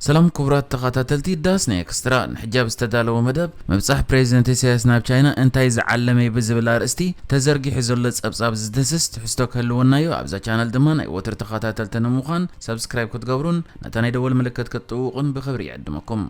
ሰላም ክቡራት ተኸታተልቲ ዳስ ናይ ኤክስትራ፣ ንሕጂ ኣብ ዝተዳለወ መደብ ምብጻሕ ፕሬዚደንት ኢሳያስ ናብ ቻይና እንታይ ዝዓለመ እዩ ብዝብል ኣርእስቲ ተዘርጊሑ ዘሎ ጸብጻብ ዝድህስስ ትሕዝቶ ክህልወና እዩ። ኣብዛ ቻነል ድማ ናይ ወትሩ ተኸታተልቲ ንምዃን ሰብስክራይብ ክትገብሩን ነታ ናይ ደወል ምልክት ክትጥውቑን ብኽብሪ ይዕድመኩም።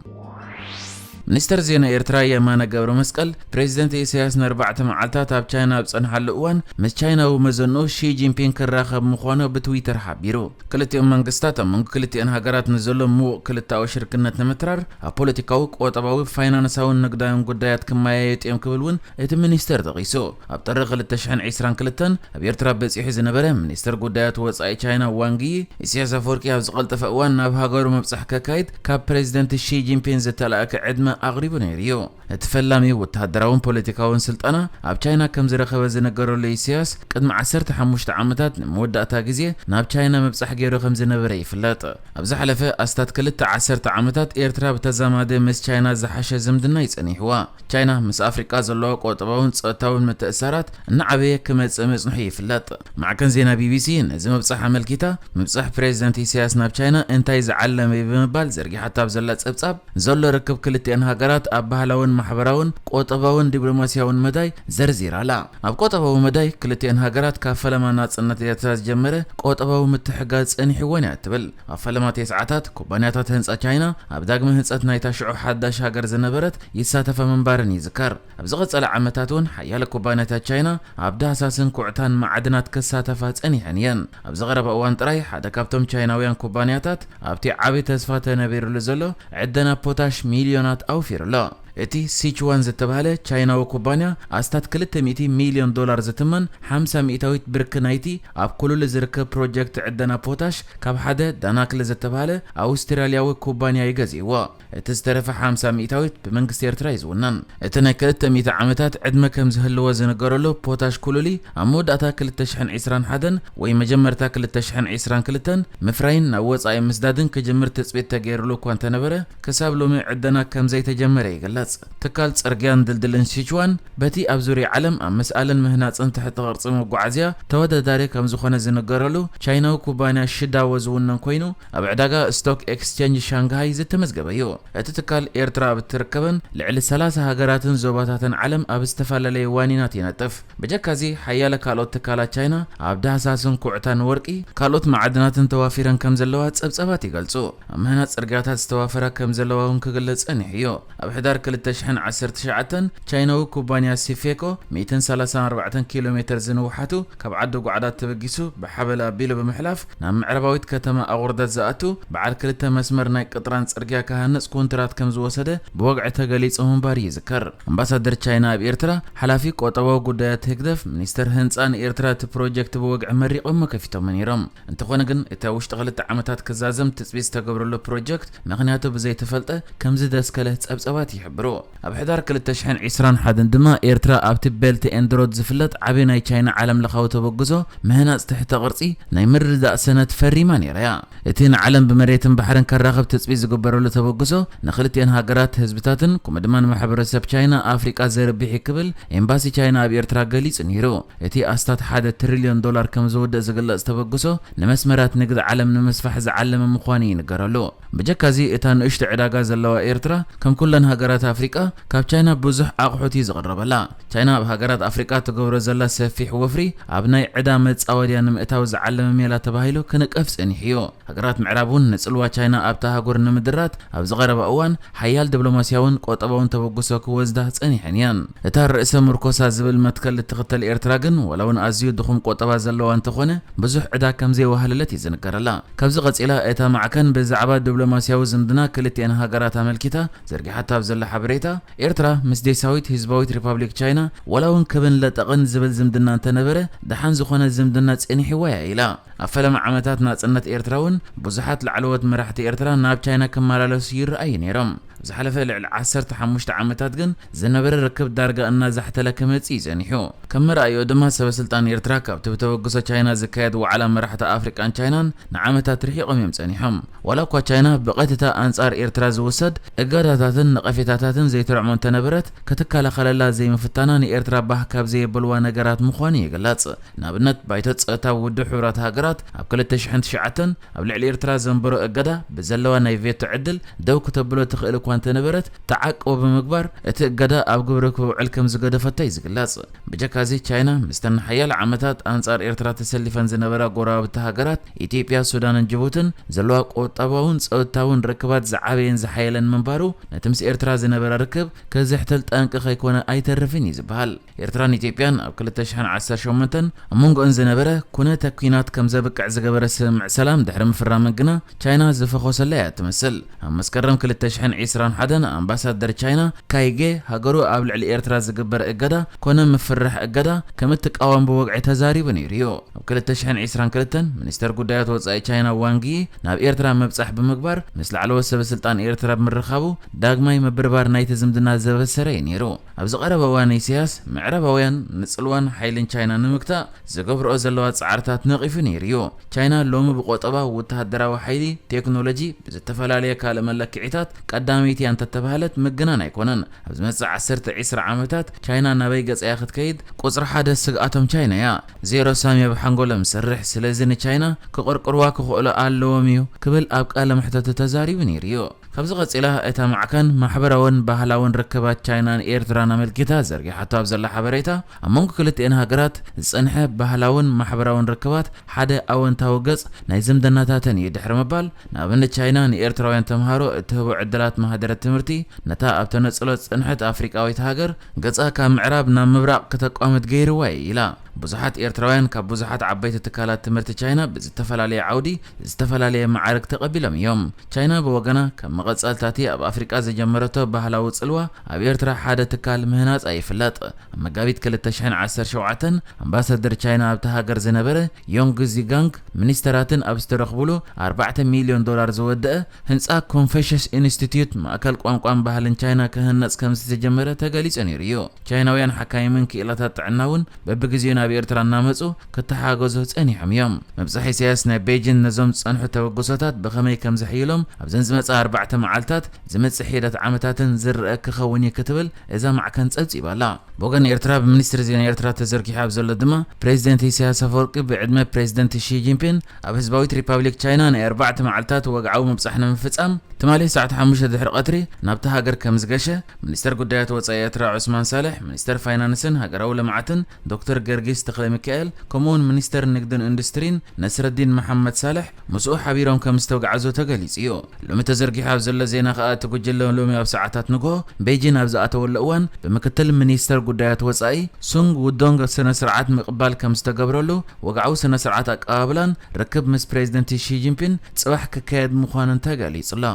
ሚኒስተር ዜና ኤርትራ የማነ ገብረ መስቀል፣ ፕሬዚደንት ኢሳያስ ንኣርባዕተ መዓልታት ኣብ ቻይና ኣብ ጸንሓሉ እዋን ምስ ቻይናዊ መዘንኡ ሺ ጂንፒንግ ክራኸብ ምዃኑ ብትዊተር ሓቢሩ። ክልቲኦም መንግስታት ኣብ መንጎ ክልቲኣን ሃገራት ንዘሎ ምዉቕ ክልተኣዊ ሽርክነት ንምትራር ኣብ ፖለቲካዊ፣ ቁጠባዊ፣ ፋይናንሳውን ንግዳውን ጉዳያት ክመያየጡ እዮም ክብል እውን እቲ ሚኒስተር ጠቒሱ። ኣብ ጥሪ ክልተ ሽሕን ዕስራን ክልተን ኣብ ኤርትራ በጺሑ ዝነበረ ሚኒስተር ጉዳያት ወጻኢ ቻይና ዋንግ ዪ፣ ኢሳያስ ኣፈወርቂ ኣብ ዝቐልጠፈ እዋን ናብ ሃገሩ ምብጻሕ ከካይድ ካብ ፕሬዚደንት ሺ ጂንፒንግ ዝተላእከ ዕድመ ኣቕሪቡ ነይሩ እዩ። እቲ ፈላሚ ወተሃደራውን ፖለቲካውን ስልጠና ኣብ ቻይና ከም ዝረኸበ ዝነገረሉ ኢሳያስ፣ ቅድሚ ዓሰርተ ሓሙሽተ ዓመታት ንመወዳእታ ግዜ ናብ ቻይና ምብጻሕ ገይሩ ከም ዝነበረ ይፍለጥ። ኣብ ዝሓለፈ ኣስታት ክልተ ዓሰርተ ዓመታት ኤርትራ ብተዛማዲ ምስ ቻይና ዝሓሸ ዝምድና ይጸኒሕዋ። ቻይና ምስ ኣፍሪቃ ዘለዋ ቁጠባውን ጸጥታውን ምትእስሳራት እናዓበየ ክመጽእ ምጽንሑ ይፍለጥ። ማዕከን ዜና ቢ ቢ ሲ ነዚ ምብጻሕ ኣመልኪታ፣ ምብጻሕ ፕሬዚደንት ኢሳያስ ናብ ቻይና እንታይ ዝዓለመ እዩ ብምባል ዘርጊሓታ ኣብ ዘላ ጸብጻብ፣ ዘሎ ርክብ ክልቲኣን ሃገራት ኣብ ባህላውን ማሕበራውን ቁጠባውን ዲፕሎማስያውን መዳይ ዘርዚራ ኣላ። ኣብ ቁጠባዊ መዳይ ክልቲኣን ሃገራት ካብ ፈለማ ናጽነት ኤርትራ ዝጀመረ ቁጠባዊ ምትሕግጋዝ ጸኒሕወን እያ ትብል። ኣብ ፈለማ ተስዓታት ኩባንያታት ህንጻ ቻይና ኣብ ዳግመ ህንጸት ናይታ ሽዑ ሓዳሽ ሃገር ዝነበረት ይሳተፋ ምንባረን ይዝከር። ኣብ ዝቐጸለ ዓመታት እውን ሓያለ ኩባንያታት ቻይና ኣብ ዳህሳስን ኩዕታን ማዕድናት ክሳተፋ ጸኒሐን እየን። ኣብዚ ቀረባ እዋን ጥራይ ሓደ ካብቶም ቻይናውያን ኩባንያታት ኣብቲ ዓቢ ተስፋ ተነቢርሉ ዘሎ ዕደና ፖታሽ ሚልዮናት ኣውፊሩ ኣሎ። እቲ ሲችዋን ዝተባህለ ቻይናዊ ኩባንያ ኣስታት ክልተ ሚእቲ ሚልዮን ዶላር ዝትመን ሓምሳ ሚእታዊት ብርኪ ናይቲ ኣብ ኩሉሊ ዝርከብ ፕሮጀክት ዕደና ፖታሽ ካብ ሓደ ዳናክል ዝተባህለ ኣውስትራልያዊ ኩባንያ እዩ ገዚእዎ። እቲ ዝተረፈ ሓምሳ ሚእታዊት ብመንግስቲ ኤርትራ እዩ ዝውነን። እቲ ናይ ክልተ ሚእቲ ዓመታት ዕድመ ከም ዝህልዎ ዝንገረሉ ፖታሽ ኩሉሊ ኣብ መወዳእታ ክልተ ሽሕን ዕስራን ሓደን ወይ መጀመርታ ክልተ ሽሕን ዕስራን ክልተን ምፍራይን ናብ ወጻኢ ምስዳድን ክጅምር ትጽቢት ተገይሩሉ እኳ እንተነበረ፣ ክሳብ ሎሚ ዕደና ከም ዘይተጀመረ ይግለጽ። ትካል ጽርግያን ድልድልን ሲችዋን በቲ ኣብ ዙርያ ዓለም ኣብ ምስኣልን ምህናጽን ትሕተ ቅርጺ መጓዓዝያ ተወዳዳሪ ከም ዝኾነ ዝንገረሉ ቻይናዊ ኩባንያ ሽዳዎ ዝውነን ኮይኑ፣ ኣብ ዕዳጋ ስቶክ ኤክስቼንጅ ሻንግሃይ ዝተመዝገበ እዩ። እቲ ትካል ኤርትራ ኣብ እትርከበን ልዕሊ ሰላሳ ሃገራትን ዞባታትን ዓለም ኣብ ዝተፈላለየ ዋኒናት ይነጥፍ። ብጀካዚ ሓያለ ካልኦት ትካላት ቻይና ኣብ ዳህሳስን ኩዕታን ወርቂ፣ ካልኦት ማዕድናትን ተዋፊረን ከም ዘለዋ ጸብጻባት ይገልጹ። ኣብ ምህናጽ ጽርግያታት ዝተዋፈራ ከም ዘለዋ እውን ክግለጽ ጸኒሑ እዩ። ኣብ ሕዳር ክልተ ሽሕን ዓሰርተ ትሽዓተን ቻይናዊ ኩባንያ ሲፌኮ ሚእትን ሰላሳን ኣርባዕተን ኪሎ ሜትር ዝንውሓቱ ካብ ዓዲ ጓዕዳት ተበጊሱ ብሓበላ ኣቢሉ ብምሕላፍ ናብ ምዕራባዊት ከተማ ኣቑርደት ዝኣቱ በዓል ክልተ መስመር ናይ ቅጥራን ጽርግያ ክሃንጽ ኮንትራት ከም ዝወሰደ ብወግዒ ተገሊጹ ምንባሩ ይዝከር። ኣምባሳደር ቻይና ኣብ ኤርትራ ሓላፊ ቆጠባዊ ጉዳያት ህግደፍ ሚኒስተር ህንጻ ንኤርትራ እቲ ፕሮጀክት ብወግዒ መሪቖሞ ከፊቶሞ ነይሮም። እንተኾነ ግን እቲ ኣብ ውሽጢ ክልተ ዓመታት ክዛዘም ትጽቢት ዝተገብረሉ ፕሮጀክት ምኽንያቱ ብዘይተፈልጠ ከም ዝደስከለ ጸብጻባት ይሕብሩ። ኣብ ሕዳር ክልተ ሽሕን ዕስራን ሓደን ድማ ኤርትራ ኣብቲ ቤልት ኤንድ ሮድ ዝፍለጥ ዓቢ ናይ ቻይና ዓለም ለኻዊ ተበግሶ ምህናጽ ትሕተ ቅርጺ ናይ ምርድዳእ ሰነድ ፈሪማ ነይራ እያ። እቲ ንዓለም ብመሬትን ባሕርን ከራኽብ ትጽቢት ዝግበረሉ ተበግሶ ንክልቲአን ሃገራት ህዝብታትን ከምኡ ድማ ንማሕበረሰብ ቻይና ኣፍሪቃ ዘርብሕ እዩ ክብል ኤምባሲ ቻይና ኣብ ኤርትራ ገሊጹ ነይሩ። እቲ ኣስታት ሓደ ትሪልዮን ዶላር ከም ዝውድእ ዝግለጽ ተበግሶ ንመስመራት ንግዲ ዓለም ንምስፋሕ ዝዓለመ ምዃኑ ይንገረሉ። ብጀካዚ እታ ንእሽቶ ዕዳጋ ዘለዋ ኤርትራ ከም ኩለን ሃገራት ኣፍሪቃ ካብ ቻይና ብዙሕ ኣቑሑት እዩ ዝቕረበላ። ቻይና ኣብ ሃገራት ኣፍሪቃ ትገብሮ ዘላ ሰፊሕ ወፍሪ ኣብ ናይ ዕዳ መጻወድያ ንምእታው ዝዓለመ ሜላ ተባሂሉ ክንቀፍ ጸኒሑ እዩ። ሃገራት ምዕራብ እውን ንጽልዋ ቻይና ኣብታ ኣህጉር ንምድራት ኣብ ዝቐረባ እዋን ሓያል ዲፕሎማስያውን ቆጠባውን ተበግሶ ክወስዳ ጸኒሐን እየን። እታ ርእሰ ምርኮሳ ዝብል መትከል እትኽተል ኤርትራ ግን ዋላ እውን ኣዝዩ ድኹም ቆጠባ ዘለዋ እንተኾነ ብዙሕ ዕዳ ከም ዘይወሃለለት እዩ ዝንገረላ። ካብዚ ቀጺላ እታ ማዕከን ብዛዕባ ዲፕሎማስያዊ ዝምድና ክልቲአን ሃገራት ኣመልኪታ ዘርጊሓታ ኣብ ዘላ ሓበሬታ፣ ኤርትራ ምስ ዴሳዊት ህዝባዊት ሪፓብሊክ ቻይና ዋላ እውን ክብን ለጠቕን ዝብል ዝምድና እንተነበረ ደሓን ዝኾነ ዝምድና ጸኒሕዋ እያ ኢላ። ኣብ ፈለማ ዓመታት ናጽነት ኤርትራ እውን ብዙሓት ላዕለዎት መራሕቲ ኤርትራ ናብ ቻይና ክመላለሱ ይረኣዩ ነይሮም። ዝሓለፈ ልዕሊ ዓሰርተ ሓሙሽተ ዓመታት ግን ዝነበረ ርክብ ዳርጋ እናዛሕተለ ክመጽእ እዩ ጸኒሑ። ከም መርኣይኡ ድማ ሰበ ስልጣን ኤርትራ ካብቲ ብተበግሶ ቻይና ዝካየድ ዋዕላ መራሕቲ ኣፍሪቃን ቻይናን ንዓመታት ርሒቖም እዮም ጸኒሖም። ዋላ እኳ ቻይና ብቐጥታ ኣንጻር ኤርትራ ዝውሰድ እገዳታትን ነቐፌታታትን ዘይትርዕሞ እንተነበረት፣ ክትከላኸለላ ዘይምፍታና ንኤርትራ ባህ ካብ ዘየብልዋ ነገራት ምዃኑ ይግለጽ። ንኣብነት ባይቶ ጸጥታ ውድብ ሕቡራት ሃገራት ኣብ ክልተ ሽሕን ትሽዓተን ኣብ ልዕሊ ኤርትራ ዘንበሮ እገዳ ብዘለዋ ናይ ቬቶ ዕድል ደው ክተብሎ ትኽእል እኳ እንተነበረት፣ ተዓቅቦ ብምግባር እቲ እገዳ ኣብ ግብሪ ክውዕል ከም ዝገደፈቶ እዩ ዝግለጽ። ብጀካዚ ቻይና ምስተን ሓያለ ዓመታት ኣንጻር ኤርትራ ተሰሊፈን ዝነበራ ጎረባብቲ ሃገራት ኢትዮጵያ፣ ሱዳንን ጅቡትን ዘለዋ ቁጠባውን ጸጥታውን ርክባት ዝዓበየን ዝሓየለን ምንባሩ፣ ነቲ ምስ ኤርትራ ዝነበራ ርክብ ከዝሕተል ጠንቂ ከይኮነ ኣይተርፍን እዩ ዝበሃል። ኤርትራን ኢትዮጵያን ኣብ ክልተ ሽሕን ዓሰርተ ሸሞንተን ኣብ መንጎኦን ዝነበረ ኩነተ ኲናት ከም ዘብቅዕ ዝገበረ ስምምዕ ሰላም ድሕሪ ምፍራመን ግና፣ ቻይና ዝፈኾሰላ እያ ትመስል። ኣብ መስከረም ክልተ ሽሕን ዕስራን ሓደን ኣምባሳደር ቻይና ካይጌ፣ ሃገሩ ኣብ ልዕሊ ኤርትራ ዝግበር እገዳ ኮነ ምፍርራሕ እገዳ ከም እትቃወም ብወግዒ ተዛሪቡ ነይሩ እዩ። ኣብ ክልተ ሽሕን ዕስራን ክልተን ሚኒስተር ጉዳያት ወጻኢ ቻይና ዋንጊ ናብ ኤርትራ ምብጻሕ ብምግባር፣ ምስ ላዕለዎት ሰበ ስልጣን ኤርትራ ብምርኻቡ፣ ዳግማይ ምብርባር ናይቲ ዝምድና ዘበሰረ እዩ ነይሩ። ኣብዚ ቀረባ እዋን ኢሳያስ፣ ምዕራባውያን ንጽልዋን ሓይልን ቻይና ንምግታእ ዝገብርኦ ዘለዋ ጻዕርታት ነቒፉ ነይሩ እዩ። ቻይና ሎሚ ብቆጠባ፣ ወተሃደራዊ ሓይሊ፣ ቴክኖሎጂ፣ ብዝተፈላለየ ካልእ መለክዒታት ቀዳመይቲ እያ እንተተባህለት ምግናን ኣይኮነን። ኣብ ዝመጽእ ዓሰርተ ዕስራ ዓመታት ቻይና ናበይ ገጻ እያ ክትከይድ? ቁጽሪ ሓደ ስግኣቶም ቻይና እያ። ዜሮ ሳሚ ኣብ ሓንጎሎም ዝሰርሕ፣ ስለዚ ንቻይና ክቕርቅርዋ ክኽእሉ ኣለዎም እዩ ክብል ኣብ ቃለ መሕተቱ ተዛሪቡ ነይሩ እዩ። ካብዚ ቀጺላ እታ ማዕከን ማሕበራውን ባህላውን ርክባት ቻይናን ኤርትራን ኣመልኪታ ዘርጊሓቶ ኣብ ዘላ ሓበሬታ፣ ኣብ መንጎ ክልቲኤን ሃገራት ዝጸንሐ ባህላውን ማሕበራውን ርክባት ሓደ ኣወንታዊ ገጽ ናይ ዝምድናታተን እዩ ድሕሪ ምባል፣ ንኣብነት ቻይና ንኤርትራውያን ተምሃሮ እትህቦ ዕድላት ማህደረ ትምህርቲ፣ ነታ ኣብ ተነጽሎ ዝጸንሐት ኣፍሪቃዊት ሃገር ገጻ ካብ ምዕራብ ናብ ምብራቕ ክተቋምት ገይርዋ እዩ ኢላ። ብዙሓት ኤርትራውያን ካብ ብዙሓት ዓበይቲ ትካላት ትምህርቲ ቻይና ብዝተፈላለየ ዓውዲ ዝተፈላለየ መዓርግ ተቐቢሎም እዮም። ቻይና ብወገና፣ ከም መቐጸልታቲ ኣብ ኣፍሪቃ ዝጀመረቶ ባህላዊ ጽልዋ፣ ኣብ ኤርትራ ሓደ ትካል ምህናጻ ይፍለጥ። ኣብ መጋቢት ክልተ ሽሕን ዓሰርተ ሸውዓተን ኣምባሳደር ቻይና ኣብታ ሃገር ዝነበረ ዮንግ ዚጋንግ፣ ሚኒስተራትን ኣብ ዝተረኽቡሉ ኣርባዕተ ሚልዮን ዶላር ዝወደአ ህንጻ ኮንፌሽስ ኢንስቲትዩት፣ ማእከል ቋንቋን ባህልን ቻይና፣ ክህነጽ ከም ዝተጀመረ ተገሊጹ ነይሩ እዩ። ቻይናውያን ሓካይምን ክኢላታት ጥዕና እውን በብግዜኡ ናብ ኤርትራ እናመጹ ክተሓገዙ ጸኒሖም እዮም። ምብጻሕ ኢሳያስ ናብ ቤጂን ነዞም ዝጸንሑ ተበግሶታት ብኸመይ ከም ዘሕይሎም ኣብዘን ዝመጻ ኣርባዕተ መዓልታት ዝመጽእ ሒደት ዓመታትን ዝረአ ክኸውን እዩ ክትብል እዛ ማዕከን ጸብጺባ ኣላ። ብወገን ኤርትራ፣ ብሚኒስትሪ ዜና ኤርትራ ተዘርጊሑ ኣብ ዘሎ ድማ፣ ፕሬዚደንት ኢሳያስ ኣፈወርቂ ብዕድመ ፕሬዚደንት ሺ ጂንፒን ኣብ ህዝባዊት ሪፓብሊክ ቻይና ናይ ኣርባዕተ መዓልታት ወግዓዊ ምብጻሕ ንምፍጻም፣ ትማሊ ሰዓት ሓሙሽተ ድሕሪ ቀትሪ ናብታ ሃገር ከም ዝገሸ፣ ሚኒስተር ጉዳያት ወጻኢ ኤርትራ ዑስማን ሳልሕ፣ ሚኒስተር ፋይናንስን ሃገራዊ ልምዓትን ዶክተር ገርጊስ ተኽለ ሚካኤል፣ ከምኡውን ሚኒስተር ንግድን ኢንዱስትሪን ነስረዲን መሓመድ ሳልሕ ምስኡ ሓቢሮም ከም ዝተውግዓዙ ተገሊጹ እዩ። ሎሚ ተዘርጊሑ ኣብ ዘሎ ዜና ከኣ፣ እቲ ጉጅለ ሎሚ ኣብ ሰዓታት ንግሆ ቤጂን ኣብ ዝኣተወሉ እዋን፣ ብምክትል ሚኒስተር ጉዳያት ወጻኢ ሱንግ ውዶንግ ስነ ስርዓት ምቕባል ከም ዝተገብረሉ፣ ወግዓዊ ስነ ስርዓት ኣቀባብላን ርክብ ምስ ፕሬዚደንት ሺ ጂንፒን ጽባሕ ክካየድ ምዃኑን ተገሊጹ ኣሎ።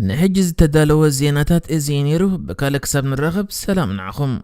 ንሕጂ ዝተዳለወ ዜናታት እዚ እዩ ነይሩ። ብካልእ ክሳብ ንራኸብ፣ ሰላም ንዓኹም።